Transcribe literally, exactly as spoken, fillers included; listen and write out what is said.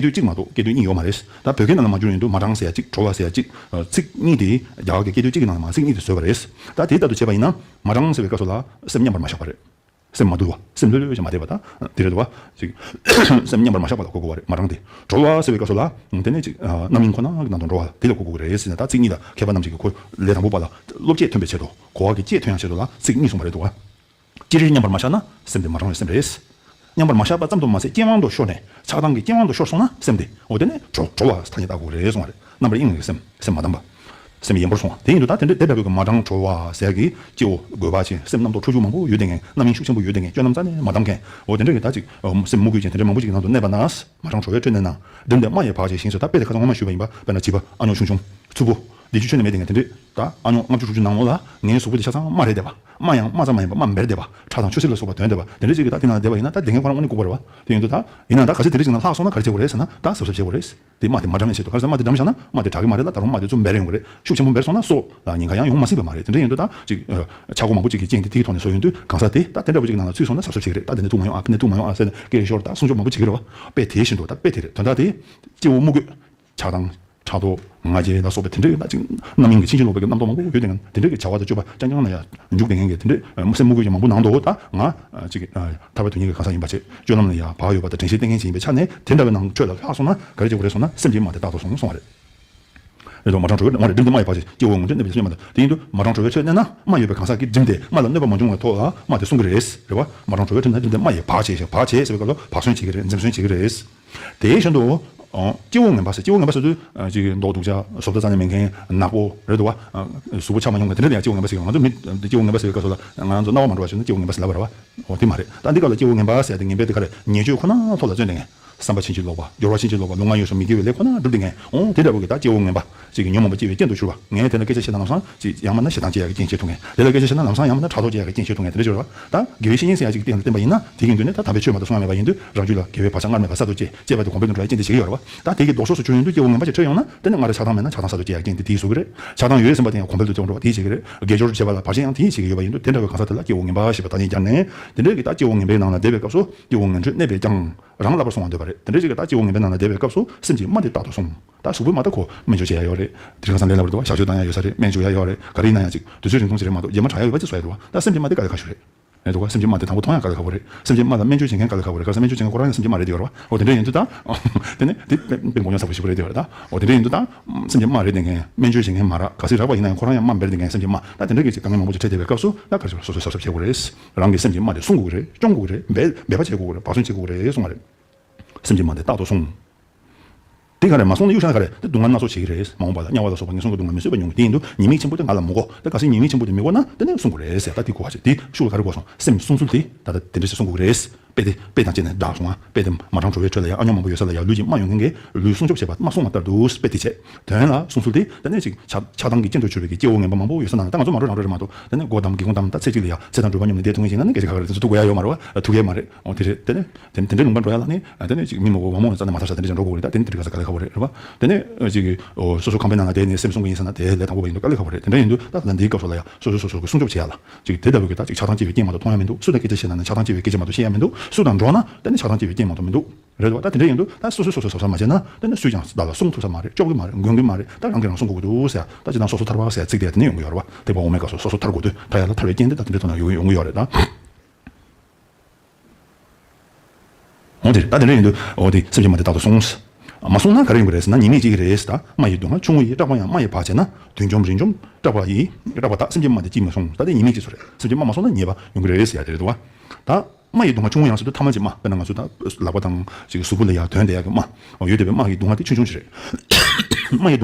སྐད་དོད་གཅིག་མ་གཏོགས་སྐད་དོད་གཉིས་ཡོད་མ་རེད། ད་བོད་སྐད་ནང་ལ་མ་བསྒྱུར་ཡིན་དུས་མ་དྲང་ཟེར་ཡ་གཅིག་གྲོལ་བ་ཟེར་ཡ་གཅིག་ཚིག་གཉིས་དེ་རྒྱ་གར་གྱི་སྐད་དོད་གཅིག་གི་ནང་ལ་མ་ཚིག་གཉིས་དེ་བཟོས་པ་རེད། ད་དེ་ལྟར་དུ་བྱས་པ་ཡིན་ན་མ་དྲང་ཟེར་བའི་སྐབས་སུ་ལ་སེམས་མཉམ་པར་མ་བཞག་པ་རེད། སེམས་མ་དུལ་བ། སེམས་ལྷོད་ལྷོད་ཅིག་མ་བསྡད་པ་དང་དེ་རེད་འདུག་བ། ཅིག་སེམས་མཉམ་པར་མ་བཞག་པ་ལ་གོ་དགོས་པ་རེད། མ་དྲང་དེ། གྲོལ་བ་ཟེར་བའི་སྐབས་སུ་ལ་དེ་ནས་ཅིག་རྣམ་གཡེང་ཁོ་ན་གི་ནང་དུ་འགྲོ་བ་ལ་དེ་ལ་གོ་དགོས་ཀྱི་རེད་ཟེར་ན། ད་ཚིག་གཉིས་ལ་མཁས་པ་རྣམས་ཀྱིས་གོ་ལས་དང་པོ་པ་ལ་བློ་སྐྱེད་ཐོན་པའི་ཆེད་དུ་གོ་བ་གི་སྐྱེད་ཐོན་ཡང་ཆེད་དུ་ལ་ཚིག་གཉིས་གསུངས་པ་རེད་འདུག་བ། ཅི་རིགས་མཉམ་པར་མ་བཞག་ན་སེམས་དེ་མ་དྲང་བའི་སེམས་རེད། མཉམ་པར་མ་བཞག་པ་ཙམ་དུ་མ་ཟད་རྐྱེན་དབང་དུ་ཤོར་ནས་ཆགས་སྡང་གི་རྐྱེན་དབང་དུ་ཤོར་སོང་ན་སེམས་དེ་འོ་དེ་ནས་གྲོལ་གྲོལ་བ་ཐ་སྙད་བཏགས་དགོས་རེད་གསུངས་པ་རེད། རྣམ་པར་གཡེང་བའི་སེམས། སེམས་མ་དམ་པ། སེམས་ཡེངས་པར་སོང་བ་དེ་ཡིན་དུས་ད་དེ་འདྲ་དེ་འདྲ་བའི་གི་མ་དྲང་གྲོལ་བ་ཟེར་གི་སྐྱེ་བོ་རྒོད་པ་ཅན་སེམས་རྣམ་རྟོག་འཁྲུལ་ཆོས་མང་པོ་ཡོད་དེ་ངན་རྣམ་གཡེང་ཤུགས་ཆེན་པོ་ཡོད་དེ་ངན་སྤྱོད་ལམ་རྩ་ནས་མ་དམ་མཁན་འོ་དེ་འདྲ་གི་ད་ཅིག་སེམས་མུ་གེ་ཅན་དེ་འདྲ་མང་པོ་ཅིག་གི་ནང་དུ་གནས་པ་ན་མ་དྲང་གྲོལ་བའི་ཁྲོད་གནས་ན་སྒྲིམ་སྟེ་སྨྲ་བའི་བག་བྱེད་ཞིང་སུ། ད་དཔེ་དེ་ཁ་སང་སྔོན་མ་ཞུས་པ་ཡིན་པ། དཔེར་ན་བྱིས་པ་ཨ་ཉོག་ཆུང་ཆུང་ཚུལ་པོ་བདེ་སྐྱིད་ཆོས་ནི་མེད་དེ་ངན་དེ་འདྲས་ད་ཨ་ཉོག་ལྔ་བཅུ་དྲུག་ཅུ་ནང་ལོགས་ལ་ངའི་གཟུགས་པོ་དེ་ཆ་ཚང་སྨྲ་རེད་བསྡད་པ། སྨྲ་ཡང་སྨྲ་ཙམ་མ་ཡིན་པ་སྨྲ་མེར་བསྡད་པ། ཁྲག་དང་ཆུ་སེར་ལ་སོགས་པ་དོན་བསྡད་པ་དེ་འདྲ་ཅིག་གི་ད་དེ་ནང་བསྡད་པ་ཡིན་ན་ད་བདེ་མཁན་ཁོ་རང་དངོས་གནས་ལྐུགས་པ་རེད་བ། དེ་ཡིན་དུས་ད་ཡིན་ན་ད་གལ་སྲིད་དེ་འདྲ་ཅིག་ནང་ལྷག་སོང་ན་ག་རེ་བྱེད་དགོས་རེད་ཟེར་ན་ད་གཟབ་གཟབ་བྱེད་དགོས་རེད། དེ་སྨྲ་དེ་མ་དྲང་ཡང་ཆེད་དུ་ག་རེ་ཟེར་སྨྲ་དེ་དྲང་བཞག་ན་སྨྲ་དེ་དྲག་གི་མ་རེད་ལ་ད་རུང་སྨྲ་དེ་ཚུར་འབེལ་ཡོང་གི་རེད། ཤུགས་ཆེན་པོ་འབེལ་སོང་ན་སྲོག་ལ་ཉེན་ཁ་ཡང་ཡོང་མ་སྲིད་པ་མ་རེད། དེ་འདྲ་ཡིན་དུས་ད་ཅིག་ཆག་སྒོ་མང་པོ་ཅིག་གི་རྐྱེན་དེ་དེའི་ཐོག་ནས་བཟོ་ཡོང་དུས་གང་ཟག་དེ་ད་དེ་འདྲ་བོ་ཅིག་གི་ནང་ལ་ཚུད་སོང་ན་གཟབ་གཟབ་བྱེད་ཀྱི་རེད། ད་དེ་ནས་ཐུག་མ་ཡོང་ཨ་ཕ་ནས་ཐུག་མ་ཡོང་ཨ་ཟེར་ནས་སྐད་ཤོར་ད་སྲུང་སྐྱོབ་མང་པོ་བྱེད་ཀྱི་རེད་བ། དཔེ་དེ་བཞིན་དུ་ད་དཔེ་དེ་རེད། དོན་དག་དེ་སྐྱེ་བོ་དམུ་རྒོད། ཆགས་སྡང་། ཕྲག་དོག་ང་རྒྱལ་ལ་སོགས་པའི་དེ་འདྲའི་ད་ཅིག་རྣམ་གཡེང་གི་ཕྱིན་ཅི་ལོག་པའི་རྣམ་རྟོག་མང་པོ་ཡོད་དེ་ངན་དེ་འདྲའི་གི་བྱ་བ་དང་སྤྱོད་པ་རྐྱང་རྐྱང་ལ་ཡང་འཇུག་བསྡད་མཁན་གྱི་དེ་འདྲའི་སེམས་མུ་གེ་ཅན་མང་པོ་ནང་དུ་ད་ང་ཅིག་ཐར་པ་དོན་གཉེར་གྱི་གང་ཟག་ཡིན་པ་བྱས་སྤྱོད་ལམ་ལ་ཡང་བག་ཡོད་པ་དང་དྲན་ཤེས་བསྟེན་མཁན་ཅིག་ཡིན་པའི་ཆ་ནས་དེ་འདྲ་བའི་ནང་ཁྲོད་ལ་ལྷག་སོང་ན་ག་རེ་བྱེད་དགོས་རེད་ཟེར་ན་སེམས་ཀྱི་སྨྲ་དེ་རྟག་ཏུ་སྲུང་གསུང་བ་རེད། རེད་དོ། མ་དྲང་གྲོལ་བའི་ངོ་རེ་སྒྲིམ་སྟེ་སྨྲ་ཡི་བག་བྱེད་སྐྱེ་བོ་ངོ་འཕྲོད་གནས་པའི་ཚུལ་སྨྲ་དང་དེ་ཡིན་དུས་མ་དྲང་གྲོལ་བའི་ཚུལ་གནས་ན་སྨྲ་ཡོད་པའི་གང་ཟག་གིས་བསྒྲིམས་ཏེ་སྨྲ་ལ་གནོད་པ་མ་བྱུང་བའི་ཐོག་ལ་སྨྲ་དེ་གསུང་གི་རེད། རེད་བ། མ་དྲང་གྲོལ་བའི་ཚུལ་གནས་སྒྲིམ་སྟེ་སྨྲ་ཡི་བག་བྱེད་ཞེས་བག་བྱེད་ཟེར་བའི་སྐབས་ལ་བག་ཟོན་བྱེད་ཀྱི་རེད། འཛེམ་ཟོན་བྱེད་ཀྱི་རེད། དེའི་བཞིན་དུ། སྐྱེ་བོ་ངན་པ་ཟེར། སྐྱེ་བོ་ངན་པ་ཟེར་དུས་ཅིག་མདོག་སྡུག་ཅག་བཟོ་ལྟ་རྩ་ནས་མེད་མཁན་ནག་པོ་རེད་འདུག་བ། གཟུགས་པོ་ཆགས་མ་མྱོང་བ་དེ་འདྲ་ཡང་སྐྱེ་བོ་ངན་པ་ཟེར་གྱི་ཡོད། ང་ཚོ་མི་སྐྱེ་བོ་ངན་པ་ཟེར་བའི་སྐབས་སུ་ལ་ང་ཚོ་རྣ་བ་མ་འགྲོ་བ་ཞིག་ན་སྐྱེ་བོ་ངན་པ་ཟེར་ལབ་པ་རེད་བ། འོ་དེ་མ་རེད། ད་འདི་སྐབས་ལ་སྐྱེ་བོ་ངན་པ་ཟེར་ཡ་དེ་ངན་པའི་དེ་ག་རེ་ཉེས་སྤྱོད་ཁོ་ན་ཐོག་ལ་བརྩོན་ནས་བསམ་པ་ཕྱིན་ཅི་ལོག་པ། སྦྱོར་བ་ཕྱིན་ཅི་ལོག་པ། ལུས་ངག་ཡིད་གསུམ་མི་དགེ་བའི་ལས་ཁོ་ན་བསྒྲུབས་བསྡད་མཁན། འོ་དེ་འདྲ་བོ་གི་ད་སྐྱེ་བོ་ངན་པ་ཅིག་གི་ཉོན་མོངས་པ་སྐྱེ་བའི་རྐྱེན་དུ་གྱུར་པ། ངས་དེ་ལ་སྐད་ཆ་བཤད་ན་ལམ་སང་ཅིག་ཡང་མིན་ན་ཞེ་སྡང་སྐྱེ་ཡག་གི་རྐྱེན་བྱེད་ཐུབ་མཁན། དེ་ལ་སྐད་ཆ་བཤད་ན་ལམ་སང་ཡང་མིན་ན་ཕྲག་དོག་སྐྱེ་ཡག་གི་རྐྱེན་བྱེད་ཐུབ་མཁན་དེ་འདྲ་ཅིག་རེད་བ། ད་དགེ་བའི་བཤེས་གཉེན་ཞིག་གིས་གཏན་ལ་བསྟན་པ་ཡིན་ན་དེ་གི་མདུན་ནས་ད་དམ་པའི་ཆོས་མ་གཏོགས་གསུང་ཡ་མེད་པ་ཡིན་དུས་རང་རྒྱུད་ལ་དགེ་བའི་བག་ཆགས་སྔར་མེད་པ་གསར་དུ་སྐྱེ། སྐྱེས་པ་དེ་གོང་འཕེལ་དུ་འགྲོ་ཡ་རྐྱེན་དེ་བྱེད་ཀྱི་ཡོད་རེད་བ། ད་དེ་གི་ལྡོག་ཕྱོགས་སུ་གྱུར་ཡོང་དུས་སྐྱེ་བོ་ངན་པ་ཅིག་འཕྲད་ཡོང་ན་དེ་ནི་སྔར་ཆགས་སྡང་མེད་ན་ཆགས་སྡང་གསར་དུ་སྐྱེ་ཡག་རྐྱེན་དེ་དེའི་གཟུགས་ཀྱི་རེད། ཆགས་སྡང་ཡོད་ཟིན་པ་དེ་ཡང་གོང་འཕེལ་དུ་འགྲོ་བ་དེས་བྱེད་ཀྱི་རེད། དགེ་སྦྱོར་བྱེད་པ་ལ་བར་ཆད་ཡང་དེས་བྱེད་ཀྱི་ཡོད་པ་ཡིན་དུས་དེ་འདྲ་བའི་གང་ཟག་དེ་ལ་སྐྱེ་བོ་ངན་པ་ཞེས་པའི་བརྡ་ཡིག་སྦྱར་ནས་དེ་འདྲ་གི་ད་སྐྱེ་བོ་ངན་པའི་ནང་ལ་བསྡད་པའི་སྐབས་སུ་སྐྱེ་བོ་ངན་འཕྲོད་གནས་པས་ཀྱང་རང་བསླབ་པར་གསུངས་པ་འདོད་པ་རེད། དེ་འདྲ་ཅིག་གི་ད་སྐྱེ་བོ་ངན་པའི་ནང་ལ་བསྡད་པའི་སྐབས་སུ་སེམས་ཀྱི་སྨྲ་དེ་རྟག་ཏུ་སྲུང་། ད་གཟུགས་པོའི་སྨྲ་ད་ཁོ་སྨན་བཅོས་བྱེད་ཡ་ཡོད་རེད། དེ་རིང་ཁ་སང་ལས་སླ་པོ་རེད་འདུག་བ། ཞག་མཆོད་བཏང་ཡ་ཡོད་ས་རེད། སྨན་བཅོས་ཡ་ཡོད་རེད། ག་རེ་ཡིན་ན་ཡང་ཅིག་དུས་ཚོད་རིང་ཐུང་ཞིག་རེད་མ་གཏོགས་རྗེས་མ་དྲག་ཡ་ཡོད་པ་ཅིག་བཟོ་ཡ་རེད་བ། ད་སེམས་ཀྱི་སྨྲ་དེ་དཀའ་ལས་ཁག་ཤོས་རེད། རེད་འདུག་བ། སེམས་ཀྱི་སྨྲ་དེ་དང་པོ་མཐོང་ཡ་དཀའ་ལས་ཁག་པོ་རེད། སེམས་ཀྱི་སྨྲ་ལ་སྨན་བཅོས་བྱེད་མཁན་དཀའ་ལས་ཁག་པོ་རེད། ག་ས་སྨན་བཅོས་བྱེད་མཁན་ཁོ་རང་ཡང་སེམས་ཀྱི་སྨྲ་རེད་དེ་ཡོད་རེད་བ། འོ་དེ་འདྲ་ཡིན་དུས་ད། དེ་ནི་དེ་དཔེ་དཔེ་མགོ་རྙོག་ཚ་པོ་ཞིག་རེད་དེ་ཡོད་རེད་ད། འོ་དེ་འདྲ་ཡིན་དུས་ད། སེམས་ཀྱི་སྨྲ་རེད་དེ་མཁན་སྨན་བཅོས་བྱེད་མཁན་མ་རག་ག་ས་རག་པ་ཡིན་ན་ཡང་ཁོ་རང་ཡང་སྨྲ་འབེལ་དེ་མཁན་སེམས་ཀྱི་སྨྲ་ད་དེ་འདྲ་གི་ཅིག་དཀའ་ངལ་མང་པོ་ཅིག་འཕྲད་བསྡད་པའི་སྐབས་སུ་ད་ག་རེ་ཟེར་སོ་སོས་གཟབ་གཟབ་བྱེད་དགོས་རེད། རང་གི་སེམས་ཀྱི་སྨྲ་དེ་སྲུང་དགོས་ཀྱི་རེད། སྐྱོང་དགོས་ཀྱི་རེད། འབད་འབད་པ་བྱེད་དགོས་ཀྱི་རེད། བག་ཟོན་བྱེད་དགོས་ཀྱི་རེད་གསུངས་པ་རེད། སེམས་ཀྱི་སྨྲ་དེ་རྟག་ཏུ་སྲུང་། དེ་ག་རེ་མ་སོང་ན་གཡུག་བཞག་ན་ག་རེ་དེ་སྡུག་བསྔལ་སྣ་ཚོགས་བྱེད་ཀྱི་རེད། མ་འོངས་པ་ལ་དམྱལ་བ་ལ་སོགས་པ་ངན་སོང་གི་སྡུག་བསྔལ་མི་བཟོད་པ་མྱོང་གི་དེ་ཡིན་དུས་ཉེས་དམིགས་ཆེན་པོ་དེ་ང་ལ་མི་དགོས། དེ་གལ་སྲིད་ཉེས་དམིགས་ཆེན་པོ་དེ་མི་དགོས་ན་དེ་ནས་སྲུང་དགོས་རེད་ཟེར། ད་དེ་གོ་བ་ཆེ་དེ་ཤུགས་ལ་ག་རེ་གོ་སོང་། སེམས་སྲུང་ཚུལ་དེ་ད་ལྟ་དེ་འདྲ་ཞིག་སྲུང་དགོས་ཀྱི་རེད། དཔེ་དེ་དཔེ་དང་བཅས་ནས་བདག་སོང་ང་། དཔེ་དེ་མ་དྲང་གྲོལ་བའི་ཁྲོད་ལ་ཡང་ཨ་ཉོག་མང་པོ་ཡོད་ས་ལ་ཡང་ལུས་ཀྱིས་སྨྲ་ཡོང་མཁན་གྱི་ལུས་སྲུང་སྐྱོབ་བྱེད་པ་སྨྲ་སྲུང་བ་ལྟར་དུ་དཔེ་དེ་བྱས། དོན་ལ་སྲུང་ཚུལ་དེ་ད་ནས་ཅིག་ཆགས་ཆགས་སྡང་གི་རྐྱེན་དུ་གྱུར་པའི་གི་སྐྱེ་བོ་ངན་པ་མང་པོ་ཡོད་ས་ན་ད་ང་ཚོ་མ་འགྲོ་རང་འགྲོ་རེད་མ་གཏོགས་ད་ནས་སྒོ་བསྡམས་སྒེའུ་ཁུང་བསྡམས་ད་ཚེ་གཅིག་ལ་ཡང་ཚེ་དང་སྒྲུབ་པ་སྙོམས་ནས་བསྡད་ཐུབ་མཁན་ཞིག་ཡིན་ན་ནི་སྐད་ཆ་ག་ག་རེ་དེ་ཚོ་ཐུག་གི་ཡ་ཡོད་མ་རེད་བ། ཐུག་གི་ཡ་མ་རེད། འོ་དེ་རེད། དེ་ནས་དེ་དེ་འདྲ་ལུང་པར་འགྲོ་ཡ་ལ་ནི་ད་ནས་ཅིག་མི་མང་པོ་མང་མང་རྩ་ནས་མ་ཐར་ས་དེ་འདྲ་འགྲོ་དགོས་རེད། ད་དེ་ནི་དེ་རིགས་ཀ་ས་དཀའ་ལས་ཁག་པོ་རེད་རེད་བ། དེ་ནས་ཅིག་སོ་སོ་ཁང་པའི་ནང་ལ་བསྡད་ནས་སེམས་སྲུང་གི་ཡིན་ཟེར་ན་དེ་ལས་དང་པོ་བ་ཡིན་འདུག་དཀའ་ལས་ཁག་པོ་རེད། དེ་འདྲ་ཡིན་དུས་ད་ད་འདིའི་སྐབས་སུ་ལ་ཡང་སོ་སོས་སོ་སོ་གི་སྲུང་སྐྱོབ་བྱེད་ཡ་ལ་ཅིག་དེ་ལྟ་བུའི་གི་ད་ཅིག་ཆགས་སྡང་སྐྱེ་བའི་རྐྱེན་མ་གཏོགས་མཐོང་ཡ་མི་འདུག་སུ་དང་སྐད་ཆ་བཤད་ན་ཆགས་སྡང་སྐྱེ་བའི་སྐད་ཆ་མ་གཏོགས་བཤད་ཡ་མི་འདུག་སུ་དང་འགྲོགས་ན་ད་ནི་ཆགས་སྡང་སྐྱེ་བའི་རྐྱེན་མ་གཏོགས་མི་འདུག་རེད་བ། ད་དེ་འདྲ་ཡིན་དུས་ད་སོ་སོས་སོ་སོ་གཟབ་གཟབ་མ་བྱས་ན་ད་ནི་སུས་ཀྱང་བདག་ལ་སྲུང་ཐུབ་ས་མ་རེད། སྐྱོབ་གི་མ་རེད། མགོན་གི་མ་རེད། ད་རང་གིས་རང་སྲུང་དགོས་ཀྱི་འདུག་ཟེར། ད་ཅི་ད་སོ་སོ་ཐར་པ་ཟེར་ཚིག་དེ་དེ་ནས་ཡོང་གི་ཡོད་རེད་བ། དེ་བ་འོ་མའི་སྐབས་སུ་སོ་སོ་ཐར་དགོས་དུས་ད་ཡ་ལ་ཐར་བའི་རྐྱེན་དེ་ད་དེ་འདྲའི་ཐོག་ནས་ཡོང་ཡོང་གི་ཡོད་རེད་ད། འོ་དེ་ད་དེ་འདྲ་ཡིན་དུས་འོ་དེ་སེམས་ཀྱི་སྨྲ་དེ་རྟག་ཏུ་སྲུང་། མ་སྲུང་ན་ག་རེ་ཡོང་གི་རེད་ཟེར་ན་ཉེས་དམིགས་གཅིག་རེད་ཟེར། ད་སྨྲ་ཡི་སྡུག་བསྔལ་ཆུང་ངུ་ཡིས། སྐྲག་པ་ཡང་སྨྲ་ཡི་བག་བྱེད་ན། དུས་འཇོམས་རིས་འཇོམས་སྐྲག་པ་ཡིས། སྐྲག་པ་དག་སེམས་ཀྱི་སྨྲ་དེ་ཅིས་མི་སྲུང་། ད་དེ་ཉེས་དམིགས་གཅིག་སུ་རེད། སེམས་ཀྱི་སྨྲ་མ་སྲུང་ན་ཉེས་པ་ཡོང་གི་རེད་ཟེར་ཡ་དེ་རེད་འདུག་བ། ད་སྨྲ་ཡི་སྡུག་བསྔལ་ཆུང་ངུ་ཡང་ཟེར་དུས་ཐ་མལ་གྱི་སྨྲ། དཔེར་ན་ང་ཚོ་ད་ལག་པ་དང་ཅིག་གཟུགས་པོ་ལ་ཡ་དོན་དེ་ཡ་གི་སྨྲ་ཡོད་དེ་བས་སྨྲ་ཡི་སྡུག་བསྔལ་དེ་ཆུང་ཆུང་ཞིག་རེད། སྨྲ་ཡི་སྡུག